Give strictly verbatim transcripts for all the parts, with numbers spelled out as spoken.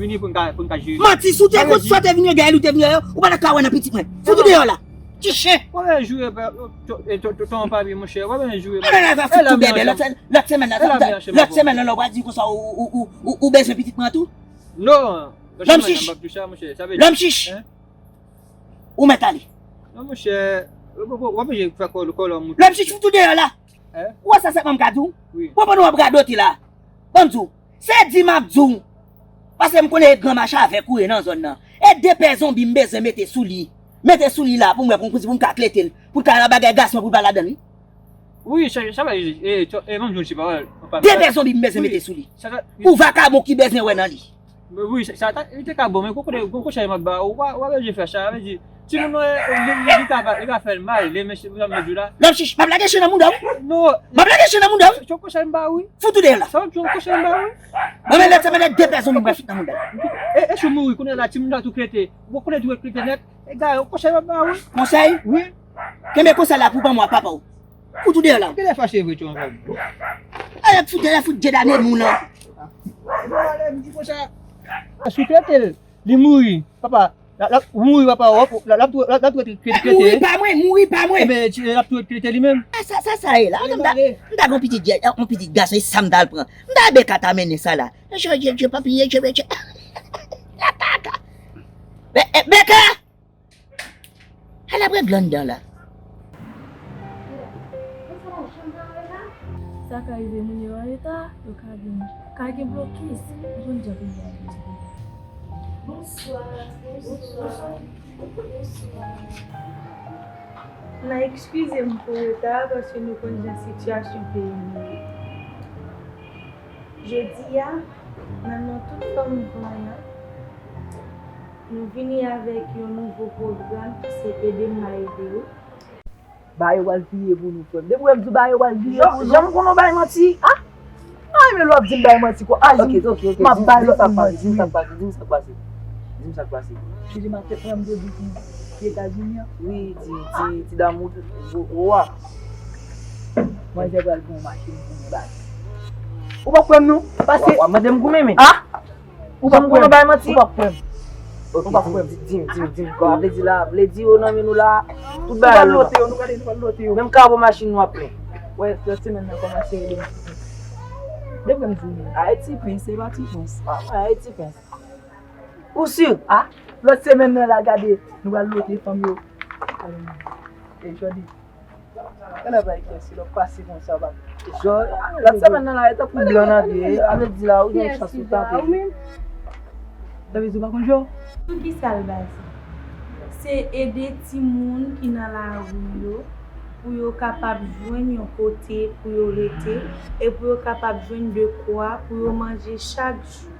vini pou n ka, pou n ka jere. Manti, si w te konn sa w te vin regle, ou te vin regle, ou pa t ka wè nan pitit mwen. Fout ou deyò la. Ti chen. Wè, jure, pa, to, to, to, ton pa byen, monchè. Wè, jure. Ala la, va fout tou bèbè. Lòt, lòt semèn nan, lòt semèn nan, lè w pral di konsa, ou, ou, ou, ou, ou bezwen pitit mwen tou? Non. Lòm chich. Lòm chich. Ou mèt ale. Non, monchè, w ap oblije fè kò, kò lòm moute. Lòm chich, fout ou deyò la. Ou wè sa sèlman m ka di w? Ou konprann w ap radote la. Ban m di w. Se di m ap di w. Paske m konnen e gran mache avèk ou ye nan zòn nan. E de pè zonbi m bezwen mete sou li. Mete sou li la pou m wè pou m, pou m ka klete l. Pou l ka nan bagay gason pou l pa ladan l wi. Wi, sa, sa va, e, e, ban m jwenn ti pawòl. De pè zonbi m bezwen mete sou li. Pou vakabon ki bezwen wè nan li. Wi, sa, sa ta, li te ka bon, men gon kote, gon konsèy m ap ba ou, w pa, w pa bezwen fè sa, sa vle di, timoun nan, e, li, li, li ka, li ka fè l mal, li, men, se pou sa m di w la. Lòm chich, m ap lage chen nan mouda w. Non. M ap lage chen nan mouda w. Se yon konsèy m ba ou, wi. Fout ou deyò la. Sa se yon konsèy m ba ou, wi. Mwen, men lòt semèn, de pèsòn mwen fèt nan mouda. E, e si w mouri, kounye a la, timoun sa tou klete. Ou konnen tou klete nèt. E gade, yon konsèy m ap ba ou, wi. Konsèy? Wi. Kenbe konsèy la pou ban mwen ak papa w. Fout ou deyò la. Ou genlè fache vre, tchon, ansanm. Ala fout, ala fout, djed ane moun nan. Ou ale, m di konsa. Si w klete l, li mouri, papa. L ap, l ap, ou mouri, papa, w ap, l ap, l ap, l ap, l ap tou klete, klete. Mouri pa mwen, mouri pa mwen. Ebyen, ti, l ap tou klete li menm. A, sa, sa, sa ye la. M ta, m ta gon pitit, yon pitit gason, e sa m ta al pran. M ta Beka ta mennen sa la. Je, je, je, papi, je, je, je. Be-, e, Beka! Al ap regle anndan la. Sa ka rive moun yo an reta, yo ka gen, ka gen blokis. Ou konn jan peyi a ye. Bonswa. Bonswa. Bonswa. N a eskize m pou reta a, paske nou konn jan sitiyasyon peyi nou ye. Jodi a, nan non tout fanm vanyan, nou vini avèk yon nouvo pwogram ki se Ede m, m a ede w. Bagay yo pral vire pou nou, frè m. Depi w wè m di w bagay yo pral vire pou nou. Jan m konnen w bay manti. Ah! Ay, men lè w ap di m bay manti kwa. Ah, ok, ok, ok. M ap bay lòt moun manti. Di m sa k pase, di m sa k pase. Di m sa k pase. Chili, m a tèt mwen, m te di ki, ki Etazini an. Wi, ti, ti, ti damou, wo, wo a. Manzè pral gen yon machin pou mwen bay. Ou pa kwè m non? Paske w ap mande m goumen, men. Ah! Ou pa kwè m? Ou pa kwè m? Ok, di m, di m, di m, di m. Kòman vle di la, vle di yo nan men nou la, tout bagay la. Nou pral lote yo, nou pral, nou pral lote yo. Menm kabo machin nou ap plen. Wè, lòt semèn nan kòmanse rele m ti prens. Depi m di w, Ayiti prens, se pa ti prens. Ah, Ayiti prens. Ou si? Ah, lòt semèn nan la, gade, nou pral lote fanm yo. E jodi. Gade bay kèsi lè w pase konsa, papa. Jò, lòt semèn nan la, e tankou blan nan vye, a vle di la, ou gen chans ou tante. Sa vle di ou pa konn jò? Sou kisa l baze? Se ede timoun ki nan lari yo pou yo kapab jwenn yon kote pou yo rete e pou yo kapab jwenn dekwa pou yo manje chak jou.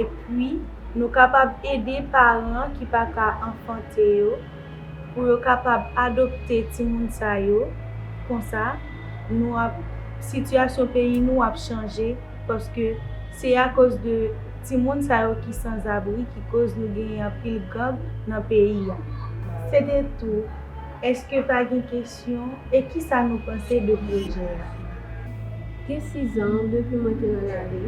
Epi, nou kapab ede paran ki pa ka anfante yo pou yo kapab adopte timoun sa yo. Konsa, nou ap, sitiyasyon peyi nou ap chanje, paske se akoz de timoun sa yo ki sanzabri ki koz nou genyen anpil gang nan peyi a. Se te tou. Èske pa gen kesyon? E kisa nou panse de pwojè a? Gen sizan depi mwen te nan lari,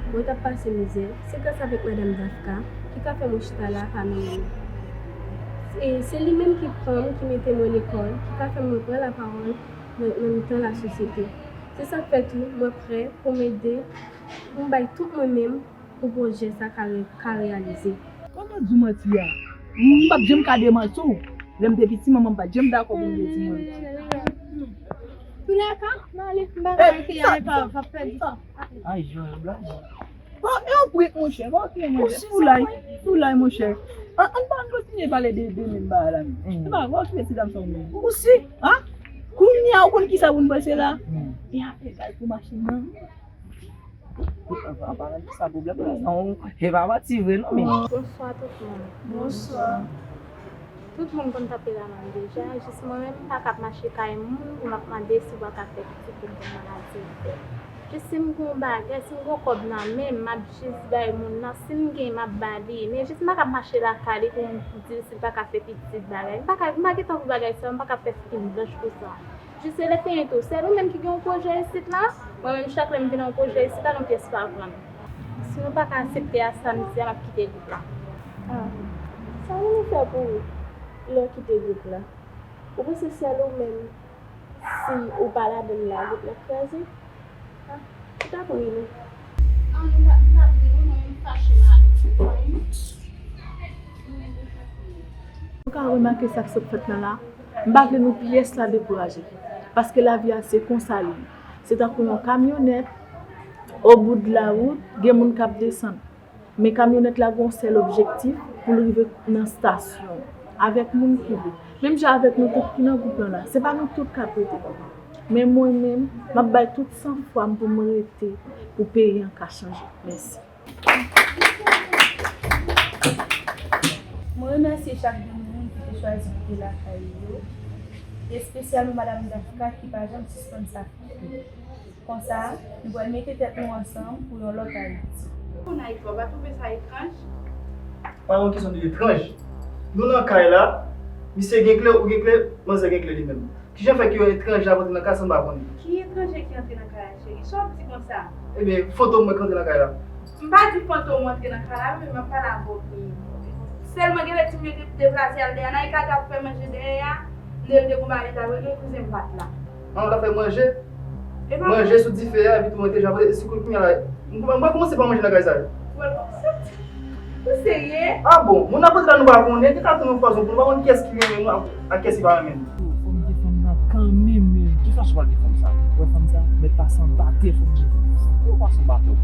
mwen t ap pase mizè. Se gras avèk Madanm Dafka ki ka fè mwen chita la pami nou. E se li menm ki pran m, ki mete mwen lekòl, ki ka fè mwen pran lapawòl nan, nan mitan lasosyete. Se sa k fè tou mwen prè pou m ede, pou m bay tout mwen menm pou pwojè sa ka re-, ka reyalize. Kòman di w manti a? M p ap janm ka demanti w. Lè m te piti, manman m pa t janm dakò pou m te di manti. Toulèka, m ale, m pa ka rete a, m p ap pèdi tan. Ay, Joël, blayi. Bon, e yon prank, monchè. Bon, ok, monchè. Foulay, foulay, monchè. An, ann pa, ann kontinye pale de, de menm bagay la, men. E pa, bon, ok, ti dam sa w menm. Ou si? An? Kounye a, ou konn kisa pou n panse la? E afè gaz pou machin nan. An paran, sa pwoblèm la, non, e pa manti vre non, men. Bonswa tout moun. Bonswa. Tout moun konn kanpe la nan deja, jis mwen menm m pa ka ap mache kay moun pou m ap mande si w pa ka fè pitit pou m konn maladi m fè. Jis si m gen yon bagay, si m gen yon kòb nan men m, m ap jis bay moun nan, si m gen, m ap ba li. Men jis m pa ka ap mache lakay li pou m di l si l pa ka fè pitit bagay. M pa ka, m pa gen tan pou bagay sa yo, m pa ka ap fè skin blanch pou sa. Jis se lè fini tou. Sèl ou menm ki gen yon pwojè isit la? Mwen menm, chak lè m vin yon pwojè isit la, nan pyès pa vann. Si nou pa ka aksepte a samdi a, m ap kite gwoup la. Ah, sa nou fè pou ou lè w kite gwoup la? Ou panse sèl ou menm, si ou pa ladann la, gwoup la ap kraze? Ah, ou t ap ri nou. Ah, m t ap, m t ap ri nou, mwen menm fache m ale. Nou ka remake sa k sot fèt la la. M pa vle nou pyès la dekouraje. Paske lavi a se konsa li ye. Se tankou yon kamyonèt, o bout de la wout, gen moun k ap desann. Men kamyonèt la gen yon sèl objektif, pou l rive nan estasyon, avèk moun ki vle. Menm jan avèk nou tout ki nan gwoup lan la, se pa nou tout k ap rete. Men mwen menm, m ap bay tout sanfwa m pou m rete, pou peyi an ka chanje. Mèsi. Mwen remèsye chak grenn moun ki te chwazi kite lakay yo, espesyalman Madanm Dafka ki pa janm sispann sakrifye. Konsa, nou pral mete tèt nou ansanm pou yon lòt Ayiti. Moun Ayiti, w pa twouve sa etranj? Pa yon kesyon de etranj. Nou nan kay la, misye gen kle, ou gen kle, manzè gen kle li menm. Kijan fè ke yon etranje ap antre nan kay san m pa konnen? Ki etranje ki antre nan kay la, cheri? Sa w ap di konsa? Ebyen, fantom mwen k antre nan kay la. M pa di fantom ou antre nan kay la, men m ap pale avè w pou m. Sèlman gen lè ti m yo te deplase al dèyè a, Naika t ap fè manje dèyè a, m te, te gon bagay ta regle, kouzen m pa t la. An, w t ap fè manje? Manje sou dife a, epi tou mwen te jan, e si kounye a la, mwen, mwen kòmanse pa manje nan kay sa yo. Ou serye? Ah bon, moun ap antre la nou pa konnen, gen ka tou nou pwazon pou nou pa konn kiyès ki renmen nou ak, ak kiyès ki pa renmen nou. Fò m defann la kanmenm, men Pale fanm sa. Wè fanm sa, mèt pase anba tè fanm nan. Yo pase anba tè w.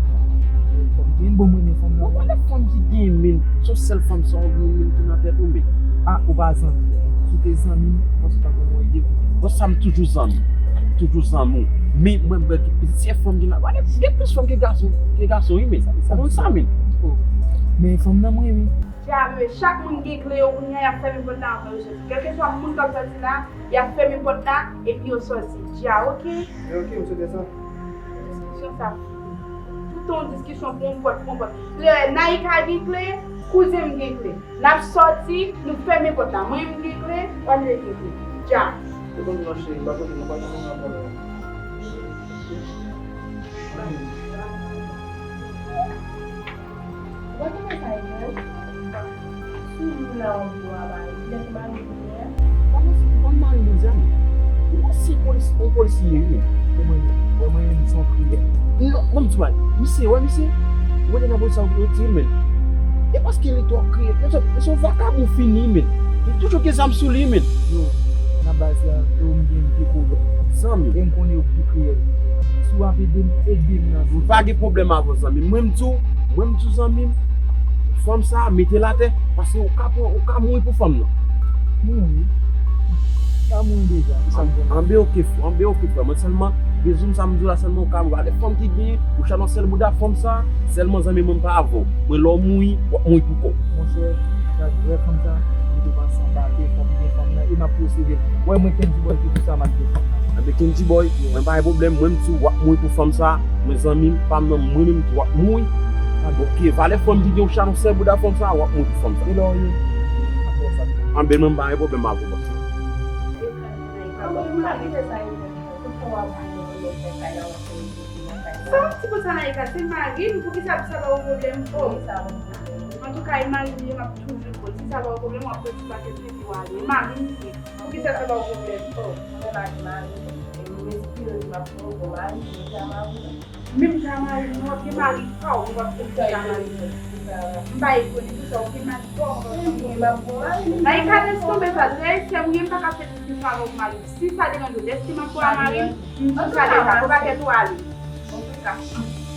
Fanm gen bon mwen men fanm nan. Ou pale fanm ki gen men, se sèl fanm sa ou gen men ki nan tèt ou men. Ah, ou pa zanmi. Si w te zanmi m, ou panse w t ap ban mwen ide. Bon, sa m toujou zanmi. M toujou zanmi w. Men mwen m wè gen plizyè fanm ki nan. Wale, gen plis fanm ke gason, ke gason wi men. Ou konn sa men. Oh. Men fanm nan mwen men. Dja, men chak moun gen kle yo kounye a, y ap fèmen pòt la anvan yo soti. Kèlkeswa moun k ap soti la, y ap fèmen pòt la, epi yo soti. Dja, oke? Men oke, m swete sa. Diskisyon sa fini. Tout yon diskisyon pou yon pòt, pou yon pòt. Lè Naïka gen kle, kouzen m gen kle. N ap soti, nou fèmen pòt la. Mwen, m gen kle, Wanle gen kle. Dja. Se bon, non, cheri, m pa konnen, nou pa janm nan pwoblèm. Ou pa konn sa e fè? Sou moun la w ap bwè a, mari, lè ke mari vini a. Pa nan, pa nan mari mwen, zanmi. Ou si polis, yon polisye, wi. Mwen, mwen, mwen, mwen, se yon kriyè. Non, ban m di w, misye, wè, misye. Ou wè, nan polis sa, ou ti, men. E paske li twò kriyè. Misye, misye, yon vakabon fini, men. Li toujou gen zam sou li, men. Yo, nan baz la, yo, m gen, m gen pwoblèm. Zanmi. E m konnen yo pi kriyè. Si w ap ede m, ede m nan. M pa gen pwoblèm avè w, zanmi. Mwen, m di w, mwen, m di w, zanmi m, fanm sa, mete l atè, paske ou ka pran, ou ka mouri pou fanm nan. Mouri? Sa mouri deja. Anben, oke, frè, anben, oke, frè. Mwen sèlman, rezon sa m di w la, sèlman ou ka mouri. Gade fanm ki genyen, ou chal nan sèl bouda fanm sa, sèlman, zanmi, mwen, m pa avè w. Mwen, lè w mouri, w ap mouri pou kò w. Monchè, gad, wè fanm sa, li te pase anba tè, fanm gen fanm nan, e m ap posede l. Wè, mwen, Kendy Boy, ki di sa, m ap gen fanm nan. Anben, Kendy Boy, mwen pa gen pwoblèm, mwen, m di w, w ap mouri pou fanm sa, mwen, zanmi m, pa m nan, mwen menm tou, w ap mouri. Oke, valè fanm ki gen yon chalon sèl bouda fanm sa, w ap mouri pou fanm sa. E lè w ye? Anben, mwen, m pa gen pwoblèm avè w, bòs. Sa, ti bout sa Naïka, se mari m, poukisa sa pa yon pwoblèm pou ou? Antouka, e mari m ye, m ap toujou di w, si sa pa yon pwoblèm, w ap pran ti pakèt pipi w ale. E mari m li ye. Poukisa sa pa yon pwoblèm? Oh, mwen pa gen mari. E m espere m ap gen yon bon mari, men m pa mari. Menm jan mari nou, w ap gen mari pa w, ou p ap gen jan mari nou. M pa etone pou sa, ou gen mari pa w, ou p ap gen mari. Naïka, lèse tonbe sa, trè sè m ye, m pa ka fè tout sa avèk mari. Si sa deranje w, lèse m ap pran mari m, m di sa deja, pou pa kèt ou ale. Antouka,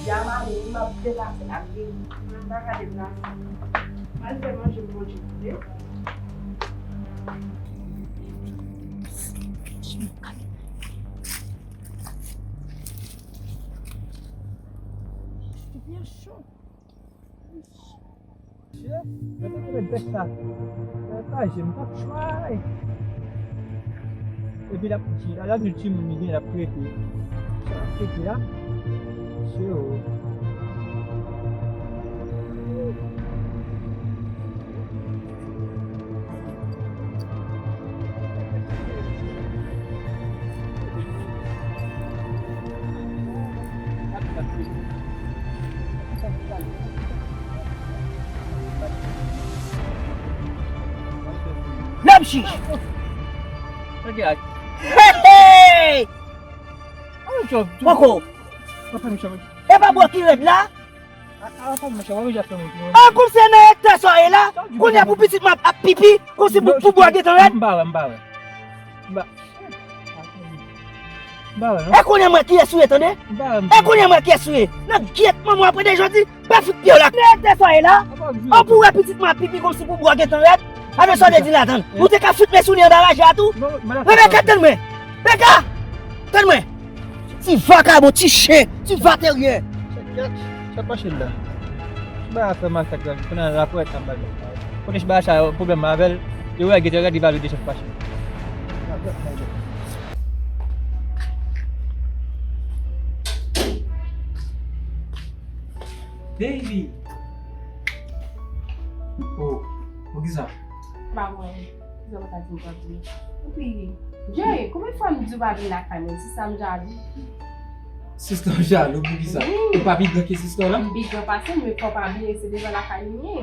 ya mari m, m ap deplase ak vini. M pa ka deplase. M al fè manje pou manje tande. Epi l ap di, l ap di timoun li gen, l ap trete. Sa l ap trete a, se ou. N ap chich. Hey, hey! Poko. E pa bò ki rèd la? A, kòm se nan ektè sa w ye la, kounye a pou pitit mwen ap pipi, kòm si pou, pou bò gentan rèd. M pa wè, m pa wè. M pa, m pa wè, non. E kounye a m wè kiyès ou ye, tande? M pa wè, m pa wè. E kounye a m wè kiyès ou ye. Nan gyèt manman w ap rete jodi, pa fout pye w la. Nan ektè sa w ye la, an pou wè pitit mwen ap pipi, kòm si pou bò gentan rèd. Apre sa w te di la, tann. Ou te ka fout men sou li anba raje a tou. Rebeka, tann mwen. Beka! Tann mwen. Ti vakabon, ti chen, ti vateryè. Chat, chat, chat mache la. Ba afè makak la, kounye a lapwèt nan bal. Kote ba sa pwoblèm avè l, yo wè gete rèd li ba li de chat mache. Baby. Oh, poukisa? Ba mwen. Kisa w pa ta di m pa vini? Epi, Jay, konbyen fwa m di w pa vin lakay mwen? Sista m jalou. Sista w jalou poukisa? Wi. Ou pa pi gran ke sista w la? M pi gran pase l, men fò w pa bliye se devan lakay li m ye.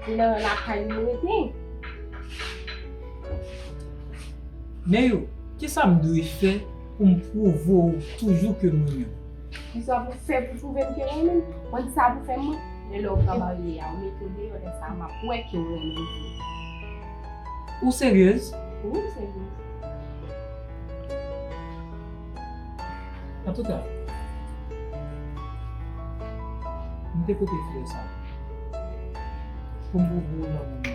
Se nan lakay li m rete. Men yo, kisa m dwe fè pou m pwouve w toujou ke m renmen w? Kisa pou fè pou pwouve m ke renmen m? Konn sa pou fè mwen? Men lè w pran marye a, ou mete w deyò, lè sa a m ap wè ke w renmen m vre. Ou seryez? Wi, m seryez. Antouka, m te pote flè sa pou m pwouve w lanmou m,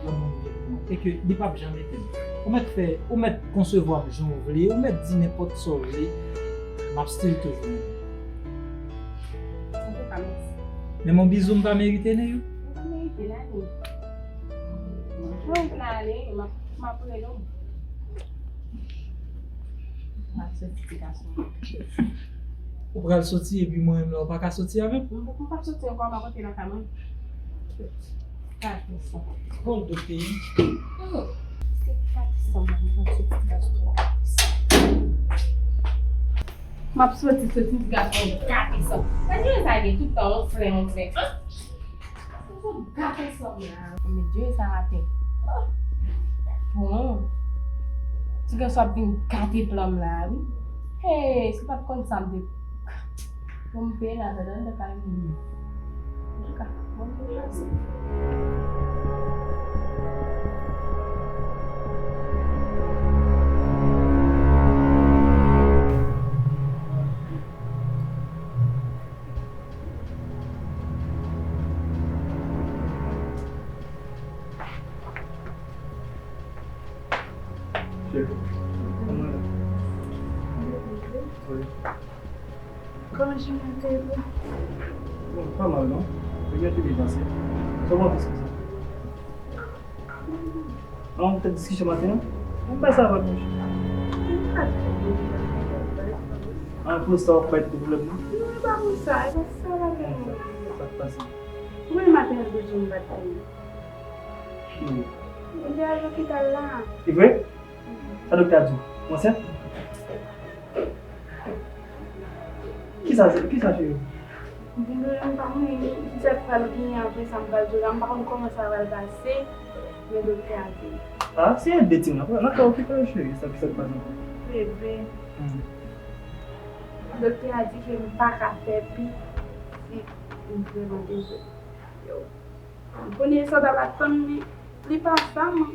lanmou m gen pou mwen, e ke li p ap janm etenn. Ou mèt fè, ou mèt konsevwa m jan w vle, ou mèt di nenpòt sa w vle, m ap still toujou renmen w. Antouka, mèsi. Men yon bizou m pa merite, Neyou? Ou pa merite l, ale. Ou pa merite l, ale, m ap, m ap rele w. M ap soti, ti gason. Ou pral soti epi mwen menm la, ou pa ka soti avè m? M p ap soti ankò, m ap rantre nan kay mwen. Kat san. Hold the pain. Se kat san, m ap soti, ti gason, kat san. M ap soti, soti, ti gason, kat san. Sa di sa gen tout tan, on flen, on flen. An? Ou gate sòm la. Men Dye sa maten. Oh. Bon. Ti gason ap vin gate plan m la, wi. Hey, si w pa t konn sa, m te. Bon, m peye la, sa dan de kay m. Antouka, bon, m te pase. Cheri, kòman w ye? Wi. Kòman jounen an te ye pou ou? Bon, pa mal non. Jounen an te byen pase. Kòman w te pase sa? An, ou te diskisyon maten an? Ou bay sa avè m, monchè. An, pou sa w ap bay tout pwoblèm nan? Non, e pa pou sa, e pa sa la menm. Sa k pase? Ou konnen maten an, doktè m pa t vini. Hmm. M te al lopital la. E vre? Sa doktè a di w? Ou ansent? Kisa, kisa cheri? Mwen menm pa konnen kisa k pral genyen apre sa m pral di w la, m pa konn kòman sa pral pase, men doktè a di. Ah, se yon de ti nap, n ap ka okipe yo cheri, sa ki sa k pase ankò? Bebe. Hmm. Doktè a di ke m pa ka fè pitit, m vrèman dezole. Yo. M konnen sa w t ap atann li, li pa sa, m.